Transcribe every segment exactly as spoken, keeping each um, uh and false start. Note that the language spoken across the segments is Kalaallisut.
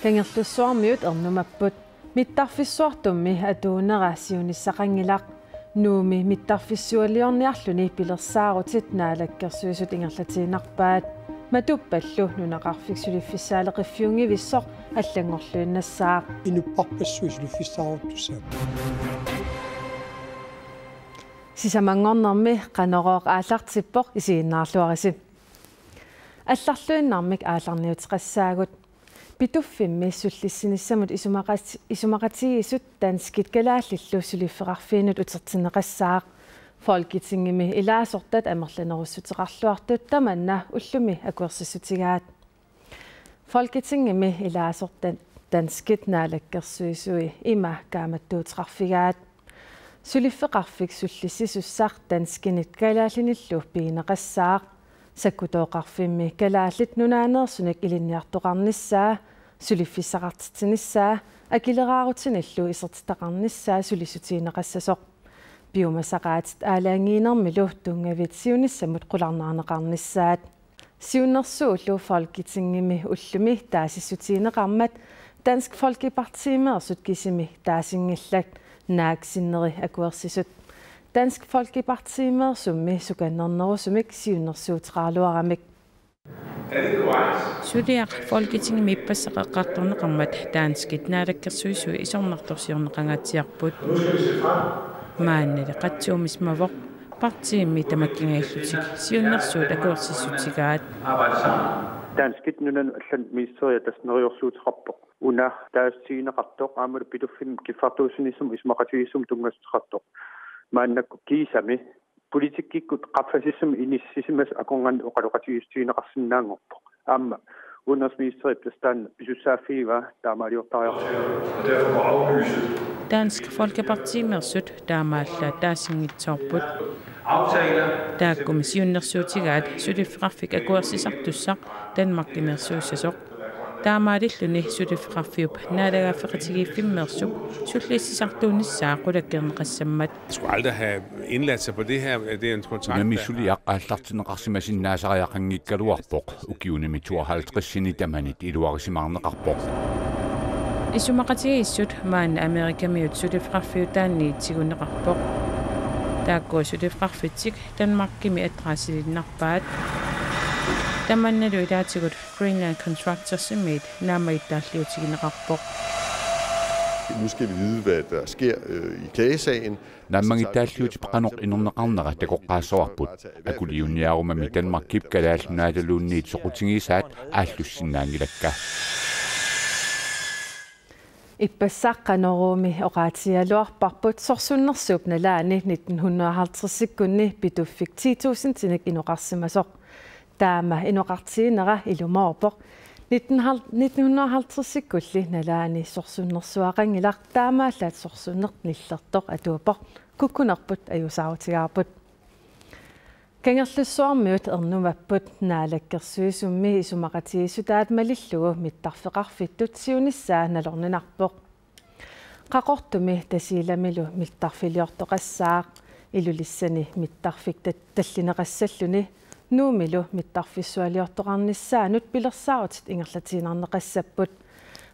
Kangerlussuarmiut ernumapput. Mittarfissuartummi atuunera siunissaqanngilaq. Nuummi mittarfissualiorniarluni pilersaarutit Naalakkersuisut ingerlatiinnarpaat. Matuppallu nunaqarfik suliffissaaleqiffiunngivissoq allanngorluinnassaaq. Inuppassuit suliffissaaruttussaapput. Sisamanngornermi Qanorooq aallartippoq, isiginnaarluarisi. Allarluinnarmik aallarniuteqassaagut. Pituffimmi sullissinissamut isumaqat-, isumaqatigiissut danskit kalaallillu suliffeqarfiinut utertinneqassaaq. Folketingimi ilaasortat amerlanerussuteqarluartut tamanna ullumi akuersissutigaat. Folketingimi ilaasortat danskit naalakkersuisui ima kaammattuuteqarfigaat. Suliffeqarfik sullissisussaq danskinit kalaallinillu pigineqassaaq. Sakkutooqarfimmi Kalaallit Nunaaneersunik ilinniartoqarnissaa, suliffissaqartitsinissaa, akileraarutinillu isertitaqarnissaa sulissutigineqassasoq. Piumasaqaatit aalajangiinermilu tunngavit siunissamut qularnaarneqarnissaat. Siunnersuullu Folketingimi ullumi taasissutigineqarmat Dansk Folkepartimeersut kisimi taasinngillat, naak sinneri akuersisut. Dansk Folkepartimeersummi sukannernerusumik siunnersuuteqaraluaramik. Suliaq Folketingimi ippassaq eqqartorneqarmat danskit naalakkersuisui isornartorsiorneqangaatsiarput. Maannali qatsuumismavoq partiimi tamakkiingajallutik siunnersuut akuersissutigaat. Danskit nunanut allanut ministeria tassa neriorsuuteqarpoq. Una taasissutigineqartoq aammalu Pituffimmi kiffartuussinissamut isumaqatigiissumut tunngassuteqartoq. Maannakkut kiisami politikkikkut qaffasissumi inissisimasut akornanni oqaloqatigiissutigineqarsinnaanngorpoq. Aamma udenrigsministerip tassa taanna pisussaaffigivaa, taamaaliortariaqarpoq. Dansk Folkepartimeersut taamaallaat taasinngitsoorput. Taakkumi siunnersuutigaat suliffeqarfik akuersisartussaq Danmarkimeersuussasoq. Taamaalilluni suliffeqarfiup naalagaaffeqatigiiffimmeersup sullissisartuunissaa qulakkeerneqassammat. Skulle aldrig have indladt sig på det her. Det er en kontrakt, der Unami suliaq aallartinneqarsimasinnaasariaqanngikkaluarpoq, ukiunimi tooghalvtredsini tamanit iluarisimaarneqarpoq. Isumaqatigiissut maanna Amerikamiut suliffeqarfiutaanniit tiguneqarpoq. Taakkua suliffeqarfitsik Danmarkimi adressiliinnarpaat. Tamannalu ilaatigut Greenland Contractorsimiit naammagittaalliutigineqarpoq. Nu skal vi vide, hvad der sker, øh, i klagesagen. Naammagittaalliutip qanoq inerneqarnera takoqqaassavarput. Akuliunniarumami Danmarkip Kalaallit Nunaataluunniit soqutigisaat aallussinnaanngilakka. Ippassaq Qanoruumi oqaatigigaluarparput sorsunnersuup nalaani nitten hundrede og halvtredsikkunni Pituffik ti tusindinik inoqarsimasoq. Taama inoqartiginera ilumoorpoq. Nitten hal-, nitten hundrede og halvtredsikkulli nalaani sorsunnersuaqanngilaq, taamaallaat sorsunneq nillertoq atuuppoq. Kukkunerput ajuusaarutigaarput. Kangerlussuarmiut ernumapput. Naalakkersuisummi isumaqatigiissutaat malillugu mittarfeqarfittut siunissaa nalorninarpoq. Qaqortumi Tasiilamilu mittarfiliortoqassaaq, Ilulissani mittarfik tat-, tallineqassalluni, Nuummilu mittarfissualiortoqarnissaanut pilersaarutit ingerlatiinnarneqassapput.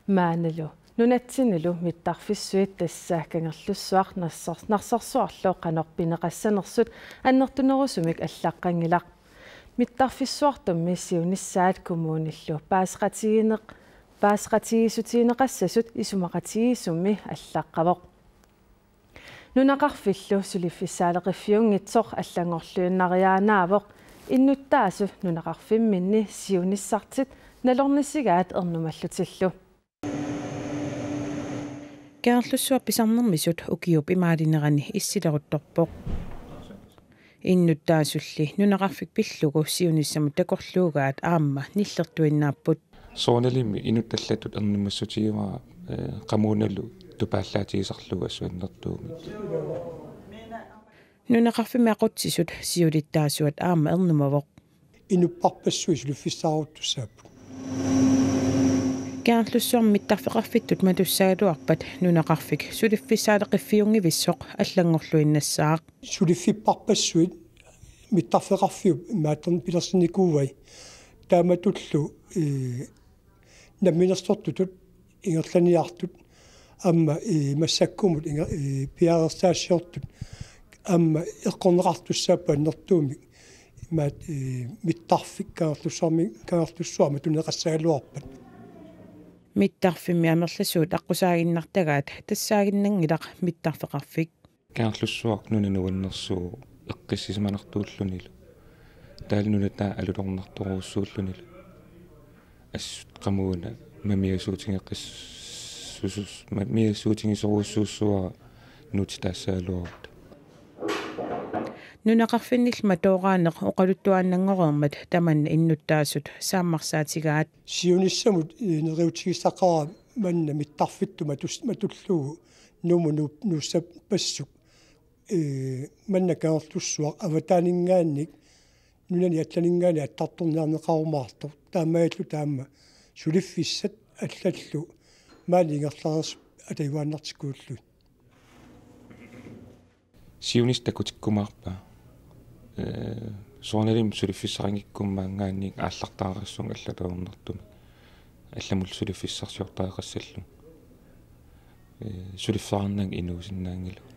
Maannalu nunatsinnilu mittarfissuit, tassa Kangerlussuaq, Narsar-, Narsarsuarlu qanoq pineqassanersut annertunerusumik allaqqanngilaq. Mittarfissuartummi siunissaat kommunillu paaseqatigiinneq-, paaseqatigiissutigineqassasut isumaqatigiissummi allaqqavoq. Nunaqarfillu suliffissaaleqiffiunngitsoq allanngorluinnariaannaavoq, innuttaasut nunaqarfimminni siunissartik nalornisigaat ernumallutillu. Kangerlussuaq pisarnermisut ukiup imaalinerani issileruttorpoq. Innuttaasulli nunaqarfik pillugu siunissamut takorluugaat aamma nillertuinnaapput. Soorunalimi inuttut allatut ernumassutigivara, eh, qamuunalu tupaallaatigisarlugu assut annertuumik. Nunaqarfimmi aqutsisut siulittaasuat aamma ernumavoq. Inuppassuit suliffissaaruttussaapput. Kangerlussuarmi mittarfeqarfittut matussagaluarpat nunaqarfik suliffissaaleqiffiunngivissoq allanngorluinnassaaq. Suliffippassuit mittarfeqarfiup imaattorn pilersinnikuuai. Taamatullu, eh, namminersortutut ingerlaniartut aamma, ee, massakkumut inger-, ee, piareersaassiortut aamma eqqorneqartussaapput annertuumik imaat, ee, mittarfik Kangerlussuarmi, Kangerlussuarmi tunineqassagaluarpat. Mittarfimmi amerlasuut aqqusaaginnartagaat tassaaginnanngilaq mittarfeqarfik. Kangerlussuaq nuna nuannersuuvoq eqqissisimanartuullunilu. Taavalu nunataa alutornartorujussuullunilu. Assut qamuuna mamiasuutigeqqissusus-, mamiasuutigisorujussuussuara nuutitaassagaluarutta. Nunaqarfinnillu matooraaneq oqaluttuaannanngoreermat tamanna innuttaasut saammarsaatigaat. Siunissamut, ee, neriuutigissaqaara manna mittarfittut matus-, matullugu Nuummut nuu-, nuussappassuk. Ee, manna Kangerlussuaq avataaninngaanniit nunani allaninngaanniit attartorniarneqarumaartoq. Taamaalilluta aamma suliffissat allallu maani ingerlareersut atajuaannartikkuullugit. Siunissaq takutikkumaarpaa. Ee, soorunalimi suliffissaqanngikkummaanngaanniit aallartariaqassuunga allatut ajornartumik. Allamut suliffissarsiortariaqassallunga. Ee, suliffeqarnanga inuusinnaanngilagut.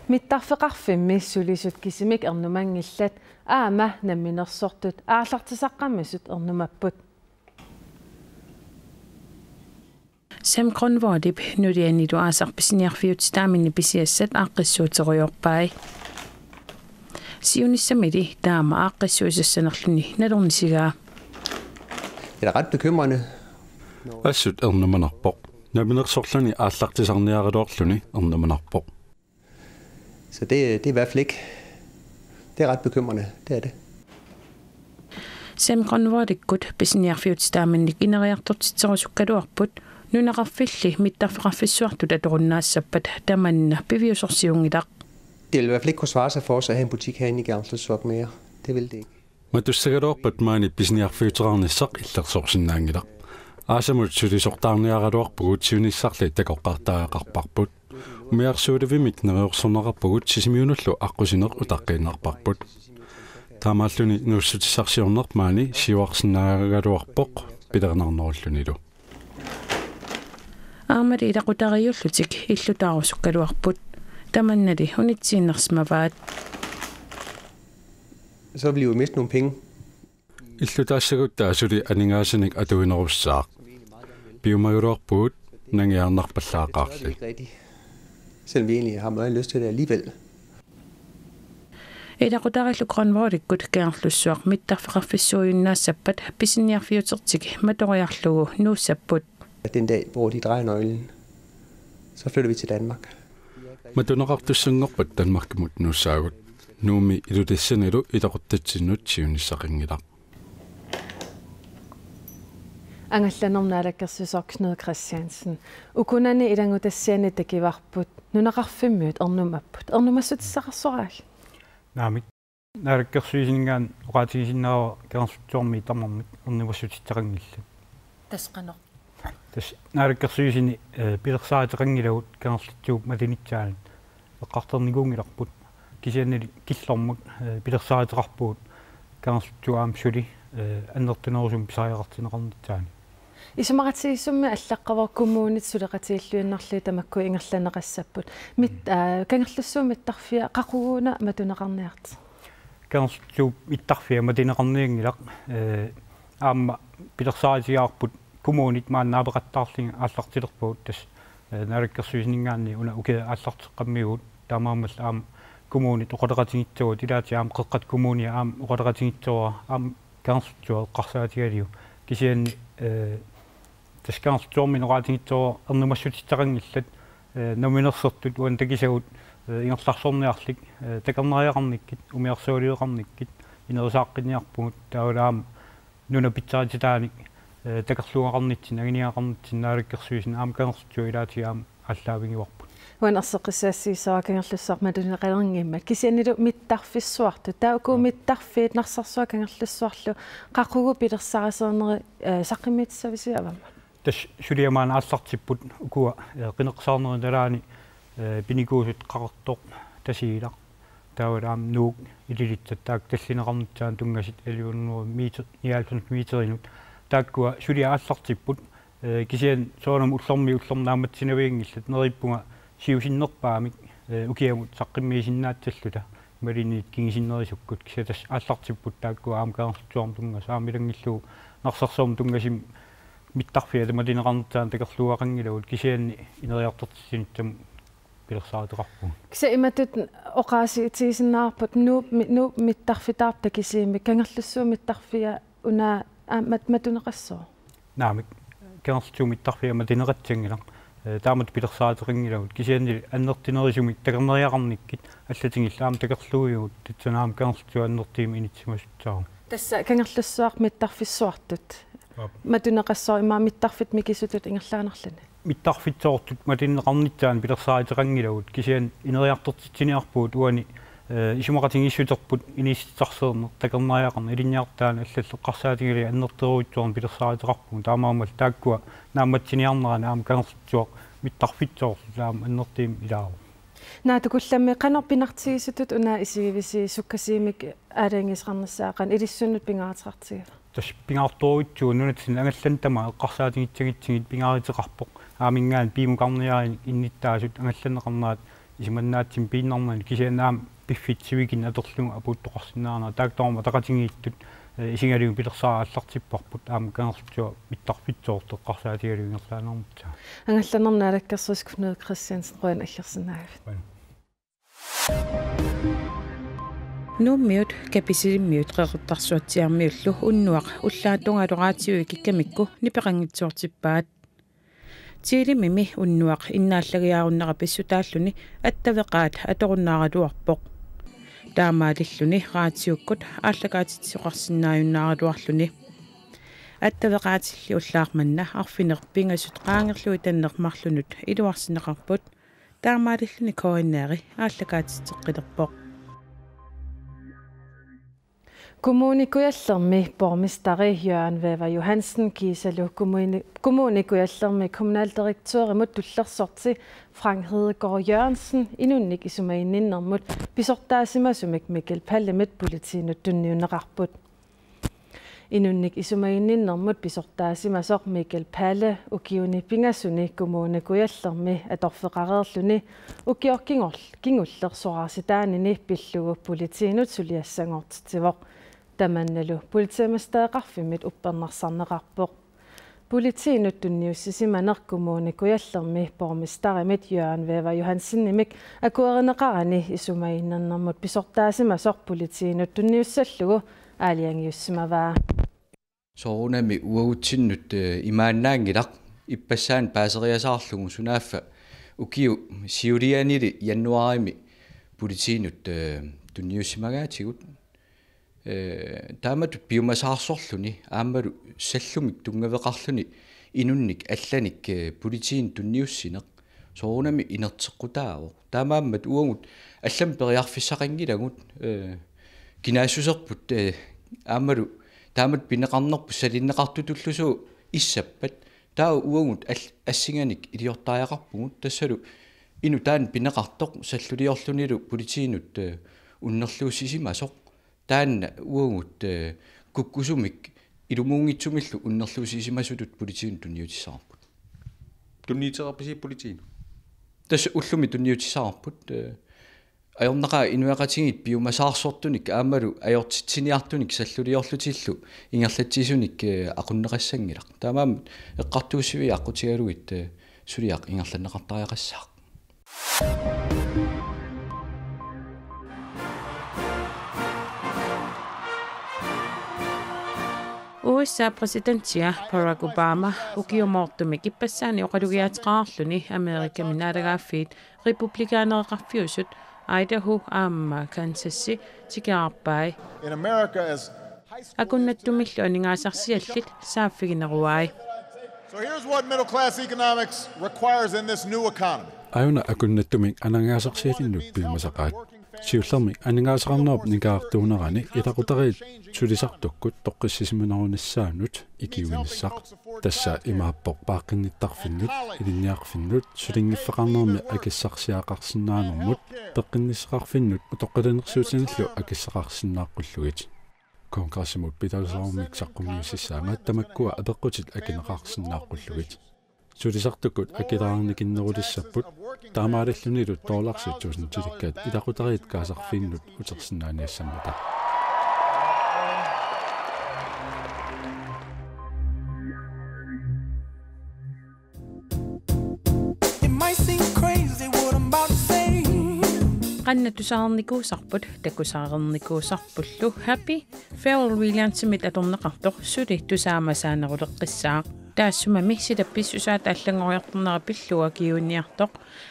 Mittarfeqarfimmi sulisut kisimik ernumanngillat aamma namminersortut aallartisaqqammisut ernumapput. Sam Grønvoldip nulianilu aasaq pisiniarfiutitaaminni pisiassat aaqqissuuterujoorpai. Siunissamili taama aaqqissuisassanerluni nalornisigaa. Det er ret bekymrende. Assut ernumanarpoq. Namminersorluni aallartisarniaraluarluni ernumanarpoq. Så det, det er i hvert fald ikke, det er ret bekymrende, det er det. Sam Grønvoldikkut pisiniarfiutitaaminnik ineriartortitserusukkaluarput, nunaqarfilli mittarfeqarfissuartut atorunnaassappat tamanna piviusorsiunngilaq. Det vil i hvert fald ikke kunne svare sig for os at have en butik herinde i Gernslev mere. Det vil det ikke. Matussagaluarpat maani pisiniarfiuteqarnissaq illersorsinnaanngilaq. Aasamut sulisortaarniaraluarpugut siunissarli takoqqaartariaqarparput. Umiarsuulivimik neriorsorneqarpugut Sisimiunullu aqqusineq utaqqiinnarparput. Taamaalluni nuussutissarsiorneq maani siuarsinnaagaluarpoq pilerinarnerullunilu. Aammali ilaqutariiullutik illutaarusukkaluarput. Tamannali unitsiinnarsimavaat. Så vil I jo miste nogle penge. Illutaassagutta suli aningaasanik atuinerussaaq. Piumagaluarpugut nangiarnarpallaaqaarli. Selvom vi egentlig har meget lyst til det alligevel. Ilaqutariillu Grønvoldikkut Kangerlussuaq mittarfeqarfissuujunnaassappat pisiniarfiutertik matoriarlugu nuussapput. At den dag, hvor de drejer nøglen, så flytter vi til Danmark. Matuneqartussanngorpat Danmarkimut nuussaagut. Nuummi Ilulissanilu ilaquttatsinut siunissaqanngilaq. Angallanermut naalakkersuisoq Knud Kristiansen. Ukunani ilanngutassiani takivarput nunaqarfimmiut ernumapput. Ernumassutissaqarsoraagit? Naamik. Naalakkersuisuninngaanniit oqaatigisinnaavara Kangerlussuarmi tamarmik ernumassutissaqanngillat. Tassa qanoq? Tassa naalakkersuisuni, eh, pilersaaruteqanngilagut Kangerlussuup malinissaanut. Eqqartornikuunngilarput. Kisiannili killormut, eh, pilersaaruteqarpugut Kangerlussuup aamma suli, eh, annertunerusumik pisariaqartinneqarnissaanut. Isumaqatigiissummi allaqqavoq kommunit suleqatigiilluinnarlugit tamakku ingerlanneqassapput. Mit-, aa, Kangerlussuup mittarfia qaqugu-una matuneqarniartigu? Kangerlussuup mittarfia matuneqarnianngilaq, ee, aamma pilersaarutigaarput kommunit maani naapeqattaarlugit aallartilerpagut tassa, ee, naalakkersuisuninngaanniit una ukiaq aallarteqqammerpugut taamaammallu aamma kommunit oqaloqatiginngilagut ilaatigut aamma Qeqqata Kommunia aamma oqaloqatiginngilara aamma Kangerlussuaq eqqarsaatigalugu kisianni, ee, Tassa Kangerlussuarmi oqaatiginngilara ernumassutissaqanngillat, eh, namminersortut uani takusagut, eh, ingerlarsorniarlik, eh, takornariaqarnikkut, umiarsualiveqarnikkut, inerisaaqqinniarpugut, taavalu aamma nunap pitsarititaanik, eh, takorluugaqarnitsinni, anguniagaqarnitsinni, naalakkersuisuni aamma Kangerlussuaq ilaatigut aamma aallaavigivarput. Uani erseqqissaassavara Kangerlussuaq matuneqalerngimmat. Kisiannili mittarfissuartut. Taava uku mittarfiit Narsarsuaq Kangerlussuarlu qaqugu pilersaarusiorneri, eh, saqqummiutissavisi avammut? Tassa suliaq maani aallartipput ukua, eh, qineqqusaarnerup nalaani, eh, pinikuusut Qaqortoq, Tasiilaq, taavalu aamma Nuuk, Ilulissat taakku tallineqarnissaannut tunngasut elleve hundrede meter, nioghalvfems meterinut. Taakkua suliaq aallartipput, Ee, kisianni soorunami ullormiit ullormut naammassinavianngillat, neriuppunga siusinnerpaamik, ee, ukiamut saqqummiisinnaassalluta imaluunniit kingusinnerusukkut, kisianni tassa aallartipput taakkua aamma Kangerlussuarmut tunngasut, aamma ilanngullugu Narsarsuarmut tunngasumik mittarfiata matuneqarnissaanut takorluugaqanngilagut, kisianni ineriartortitsinissamut pilersaaruteqarpugut. Kisianni imatut oqaasigitigisinnaarput Nuup mi-, Nuup mittarfitaarput takisuumik, Kangerlussuup mittarfia una aamma matuneqassooq? Naamik, Kangerlussuup mittarfia matuneqassanngilaq. Ee, taamatut pilersaaruteqanngilagut. Kisianni annertunerusumik takornariaqarnikkut allatigullu aamma takorluuivugut, tassani aamma Kangerlussuaq annertuumik inissisimasussaavugut. Tassa Kangerlussuaq mittarfissuartut. Aap. Matuneqassooq, immaqa mittarfittut mikisutut ingerlaannarluni? Mittarfissuartut matuneqarnissaanut pilersaaruteqanngilagut, kisianni ineriartortitsiniarpugut uani, ee, isumaqatigiissuterput inissitsisarsiorneq, takornariaqarneq, ilinniartitaanut allallu eqqarsaatigalugit annertoorujussuarnik pilersaaruteqarpugut, taamaammallu taakkua naammassiniarneranni aamma Kangerlussuaq mittarfissuartut aamma annertuumik ilaavoq. Naatukullammi qanoq pingaartigisutut una isigivisi, sukkasuumik aalajangiisoqarnissaa qanoq ilissinnut pingaaruteqartigiva? Tassa pingaartorujussuuvoq, nunatsinni angallanneq tamaat eqqarsaatigissagutsigit pingaaruteqarpoq. Aamma ingammik piumakarniarit innuttaasut angallanneqarnerat isumannaatsumik piinnarnani, kisianni aamma piffissap sivikinnerup atorlugu apuuttoqarsinnaanerat, taakku tamarmik ataqatigiittut, ee, isigalugit pilersaarutit aallartipparput, aamma Kangerlussuaq mittarfissuartut eqqarsaatigalugit ingerlaannarnissaa. Angallannermi naalakkersuisoq Knud Kristiansen, qujanaq aggersinnaagavit. Qujanaq. Nuummiut Kapisilimiut Qeqertarsuatsiaarmiullu unnuaq ullaap tungaanut raatiui kikkamikku nipeqanngitsoortippaat. Tiilimimi unnuaq innaallagiaarunnera pissutaalluni attaveqaat atorunnaaraluarpoq. Taamaalilluni raatiukkut aallakaatitsisoqarsinnaajunnaaraluarluni. Attaveqaatilli ullaaq manna arfineq-pingasut qaangerluitanneq marlunut iluarsineqarput. Taamaalilluni K N R-i aallakaatitseqqilerpoq. Kommune Kujallermi borgmesteri Jørgen Wæver Johansen kiisalu kommune, Kommune Kujallermi kommunaldirektørimut tullersorti Frank Hedegaard Jørgensen inunnik isumaginninnermut pisortaasimasumik Mikkel Pallemit politiinut tunniunneqarput. Inunnik isumaginninnermut pisortaasimasoq Mikkel Palle ukiuni pingasuni Kommune Kujallermi atorfeqareerluni ukioq kingor-, kingulleq soraarsitaanini pillugu politiinut suliassanngortitsivoq, tamannalu politimestereqarfimmit uppernarsarneqarpoq. Politiinut tunniussisimaneq Kommune Kujallermi borgmesterimit Jørgen Wæver Johansenimit akuerineqarani isumaginninnermut pisortaasimasoq politiinut tunniussallugu aalajangiussimavaa. Soorunami uagutsinnut, eh, imaannaanngilaq, ippassaani paaseriasaarlugu, sunaaffa ukiup siulianili januaarimi politiinut, eh, tunniussimagaatigut. Eh, taamatut piumasaarsorluni aammalu sallumik tunngaveqarluni inunnik allanik, eh, politiinut tunniussineq soorunami inerteqqutaavoq. Taamaammat uagut allamik periarfissaqanngilagut, eh, kinaassuserput, eh, aammalu taamatut pineqarnerput salinneqartutullusooq issappat. Taava uagut al-, assinganik iliortariaqarpugut, tassalu inuk taanna pineqartoq salluliorlunilu politiinut, eh, unnerluussisimasoq. Taanna uagut, eh, kukkusumik ilumuunngitsumillu unnerluussisimasutut politiinut tunniutissaqarput. Tunniuteqarpisi politiinut? Tassa ullumi tunniutissaqarput, eh, ajornaqaaq inuiaqatigiit piumasaarsortunik aammalu ajortitsiniartunik salluliorlutillu ingerlatsisunik, eh, aqunneqassanngilaq. Taamaammat eqqartuussiviit aqqutigalugit, eh, suliaq ingerlanneqartariaqassaaq. U S A-p præsidentia Barack Obama ukioq moortumik ippassaani oqalugiaateqarluni Amerikami naalagaaffiit republikanereqarfiusut Idaho aamma Kansas tikiarpai. In America, as high school Akunnattumillu aningaasarsiallit saaffigineruai. So here's what middle class economics requires in this new economy. Aajuna akunnattumik aningaasarsialinnut piumasaqaat. Siullermik aningaasaqarnerup nikerartuunerani ilaqutariit sulisartukkut toqqissisimanerunissaannut ikiuinissaq. Tassa imaappoq paaqqinnittarfinnut, ilinniarfinnut, sulinngiffeqarnermi akissarsiaqarsinnaanermut, peqqinnissaqarfinnut utoqqalinersiutinillu akissaqarsinnaaqqullugit. Kongressimut pitalusarummik saqqummiussissaanga tamakkua apeqqutit akineqarsinnaaqqullutik. Sulisartukkut akilaarnikinnerulissapput, taamaalillunilu dollarsit tuusintilikkaat ilaqutariit kaasarfiinnut utersinnaaniassammata. It might seem crazy what I'm about to say. Qanna tusarnikuusarput, takusarnikuusarpullu Happy Pharrell Williamsimit atorneqartoq suli tusaamasaaneruleqqissaaq. Taassumami silap pissusaata allanngoriartornera pillugu akiuiniartoq,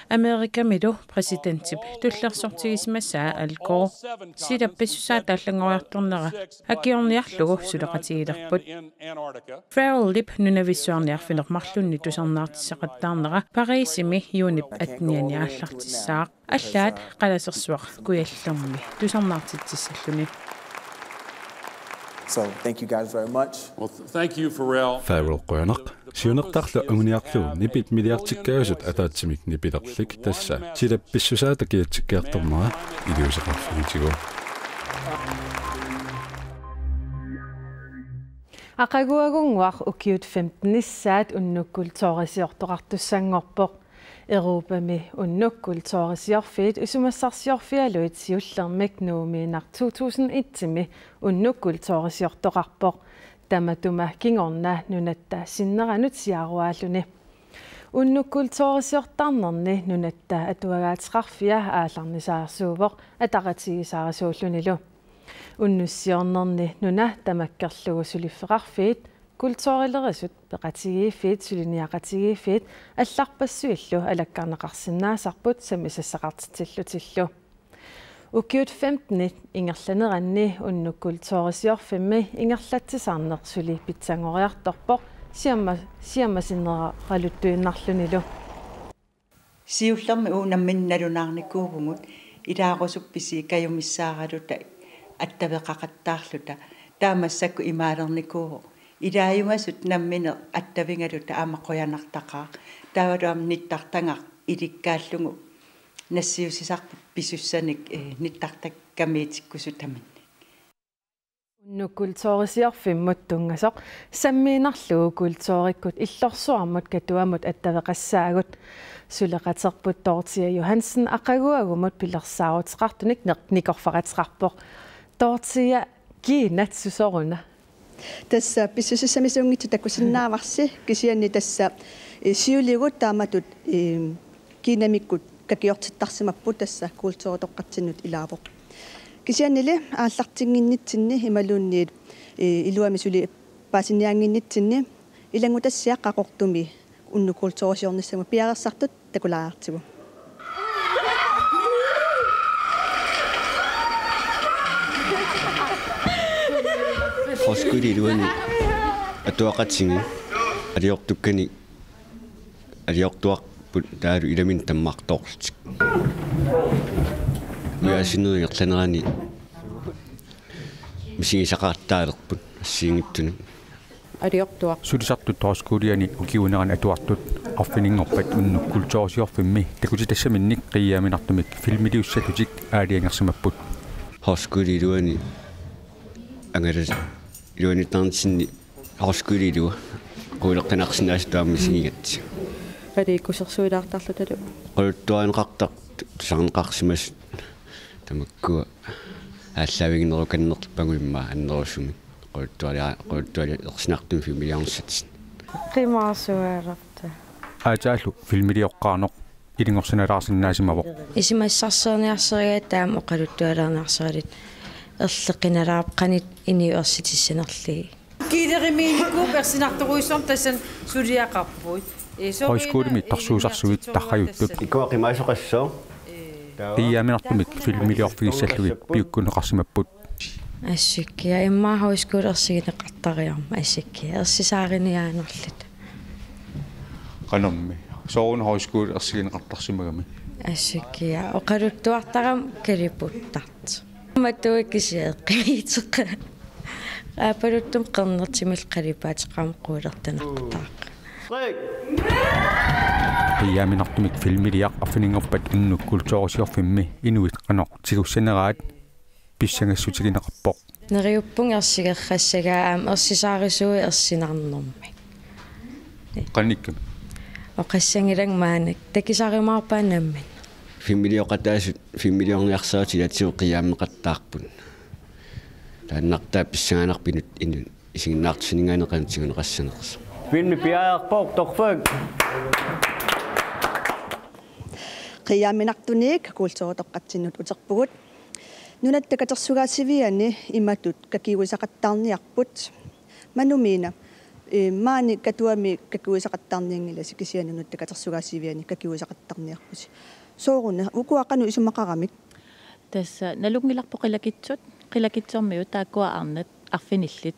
Amerikamilu præsidentip tullersortigisimasaa Al Gore silap pissusaata allanngoriartornera akiorniarlugu suleqatigilerput. Pharrellip nunavissuarni arfineq-marlunni tusarnaartissaqattaarnera Parisimi juunip attenianni aallartissaaq. Allaat qalasersuaq Kujallermi tusarnaartitsissalluni. So, thank you guys very much. Well, th- thank you, Pharrell. Pharrell, qujanaq. Siunertarlu anguniarlugu nipit milliardikkaasut ataatsimik nipilerlik, tassa silap pissusaata kiatsikkiartornera iliuuseqarfigitigu. Aqaguagunnguaq ukiut femtenissaat unnuk kulturisiortoqartussanngorpoq. Europami unnuk kulturisiorfiit isumassarsiorfigalugit siullermik Nuummiinnaq to tusind et-imi unnuk kulturisiortoqarpoq. Tamatuma kingorna nunatta sinneranut siaruaalluni. Unnuk kulturisiortarnerni nunatta atuagaateqarfia aallarnisaarsuuvoq ataqatigiissaarisuullunilu. Unnussiornerni nuna tamakkerlugu suliffeqarfiit, kulturilerisut peqatigiiffiit suliniaqatigiiffiit allarpassuillu alakkarneqarsinnaasarput sammisassaqartitsillutillu. Ukiut femtenit ingerlaneranni unnuk kulturisiorfimmi ingerlatsisarneq suli pitsanngoriartorpoq siamma-, siammasinneraluttuinnarlunilu. Siullermik uagut nammineq nalunaarnikuuvugut, ilaarusuppisi kajumissaaraluta attaveqaqattaarluta, taava massakkut imaalernikuuvoq. Ilaajumasut nammineq attavigaluta aamma qujanartaqaaq. Taavalu aamma nittartagaq ilikkaallugu nassiussisarput pisussanik, eh, nittartakkamiitikkusutaminnik. Unnuk kulturisiorfimmut tunngasoq sammiinnarlugu kulturikkut illorsuarmut Katuamut attaveqassaagut. Suleqaterput Dorthea Johansen aqaguagumut pilersaaruteqartunik ner-, nikorfaqateqarpoq. Dorthea, kiinat susoruna? Tassa pissusissamisuunngitsoq takusinnaavarsi, kisianni tassa, eh, siuligut taamatut, eh, kiinamikkut kakiortittarsimapput, tassa kulturitoqqatsinnut ilaavoq. Kisiannili aallartinnginnitsinni imaluunniit, eh, iluamik suli paasiniaannginnitsinni ilanngutassiaq Qaqortumi unnuk kulturisiornissamut piareersartut takulaariartigu. Højskole iluani atuaqatigiit aliortukkani aliortuarput taavalu ilaminni tammartoorlutik. Ujaasinerup ingerlanerani misigisaqattaalerput assigiinngitsunik. Aliortuaq. Sulisartut Højskoliani ukiuunerani atuartut arfininngorpat unnuk kulturisiorfimmi takutitassaminnik qiiaaminartumik filmiliussallutik aalajangersimapput. Højskole iluani angala-, iluaniinnarnitsinni højskole ilua quleqqinnarsinnaasut taama misigigatsigu. Qaliikkusersuilaartarlutalu. Oqaluttuarineqartartut tusarneqarsimasut tamakkua aallaaviginerukannerpagut immaqa annerusumik. Oqaluttualia-, oqaluttualia ersinartumik filmiliornissatsinnik. Qimaasuararta. Aataallu filmilioqqaarneq ilinngorsinalaarsinnaasimavoq. Isumassarsiorniarsarigaat taama oqaluttualaarniarsarigaat erliqinalaarput qanoq inuit ersitissanerlugit. Kiilerimiinnikuupput ersinartorujussuarmik tassani suliaqarpugut. Ee, soorlu Højskolemi torsuusarsuit tarrajuttut. Ikkua qimaasoqassooq. Qiiaaminartumik filmiliorfigissallugit piukkuneqarsimapput. Assikkiaq, immaqa højskole ersigineqartariarmat assikkiaq, ersisaariniaannarluta. Qanormi. Sooruna højskole ersigineqartarsimagami. Assikkiaq, oqaluttuartarama kaliputtartoq. Matuikkisiaq eqqiviitseqaaq. Aappaluttumik qernertumillu qalipaateqarama quulertanaqaaq. Qiiaaminartumik filmiliaq arfininngorpat unnuk kulturisiorfimmi inuit qanoq tigussaneraat pissangassutigineqarpoq. Neriuppunga ersigerrassagaa aamma ersisaarisuuvoq ersinarnermik. Qanikkam. Oqassanngilanga maanna takusarumaarpaat nammineq. Filmilioqataasut, filmiliorniarsartut ilaatigut qiiaammeqattaarput. Taannartaa pissanganarpoq inuit isiginnaartitsininngaanniit qanoq tiguneqassanersoq. Filmi piareerpoq torfak. Qiiaamminartunik kulturitoqqatsinnut uterpugut. Nunatta Katersugaasiviani imatut kakiuisaqattaarniarput. Manumiina, eh, maani Katuami kakiuisaqattaarnianngilasi kisianni Nunatta Katersugaasiviani kakiuisaqattaarniarpusi. Sooruna, ukua qanoq isumaqaramik? Tassa nalunngilarput qilakitsut, qilakitsormiut taakkua arnat arfinillit.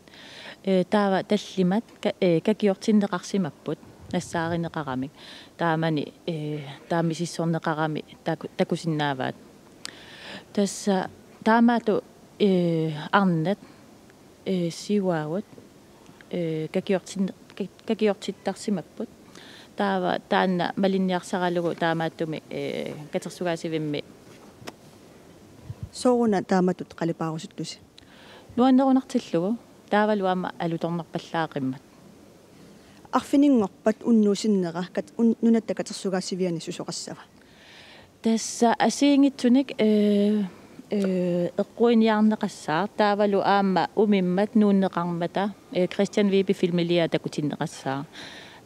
Eh, taava tallimat ka-, eh, kakiortinneqarsimapput nassaarineqaramik. Taamani, eh, taama misissorneqarami taku-, takusinnaavaat. Tassa taamaattoq, eh, arnat, eh, siuaagut, eh, kakiortin-, ka-, kakiortittarsimapput. Taava taanna malinniarsaralugu taamaattumik, eh, katersugaasivimmi. Sooruna taamatut qalipaarusuttusi? Nuannerunartillugu, taavalu aamma alutornarpallaaqimmat. Arfininngorpat unnuup sinnera kat-, un-, Nunatta Katersugaasiviani susoqassava? Tassa assigiinngitsunik, eh, eh, eqquiniarneqassaaq, taavalu aamma umimmat nuunneqarmata, eh, Kristian Vibe filmiliaa takutinneqassaaq.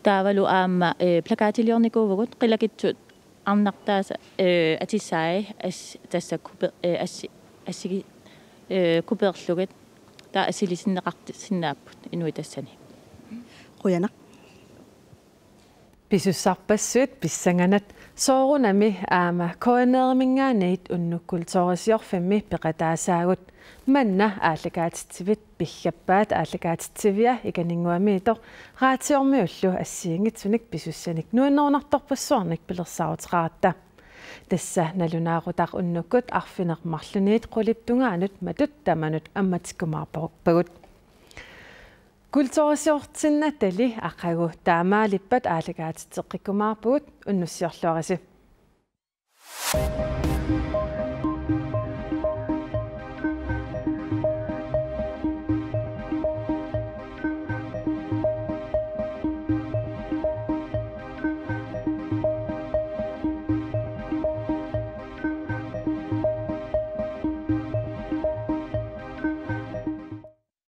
Taavalu aamma, eh, plakatiliornikuuvugut qilakitsut arnartaasa, eh, atisai as-, tassa kupe-, eh, assi-, assigi-, eh, kupeerlugit taava assilisinneqarsinnaapput inuit tassani. Qujanaq. Pisussarpassuit pissanganaq. Soorunami aamma K N R-iminngaanniit unnuk kulturisiorfimmi peqataasaagut. Manna aallakaatitsivit piggappaat aallakaatitsivia Ikaninnguamiittoq Radiormiullu assigiinngitsunik pisussanik nuannerunartorpassuarnik pilersaaruteqaratta. Tassa nalunaaqutaq unnukkut arfineq-marlunniit qulip tungaanut matut tamanut ammatikkumaarpagut. Kulturisiortinnattali aqagu taamaalippat aallakaatitseqqikkumaarpugut, unnussiorluarisi.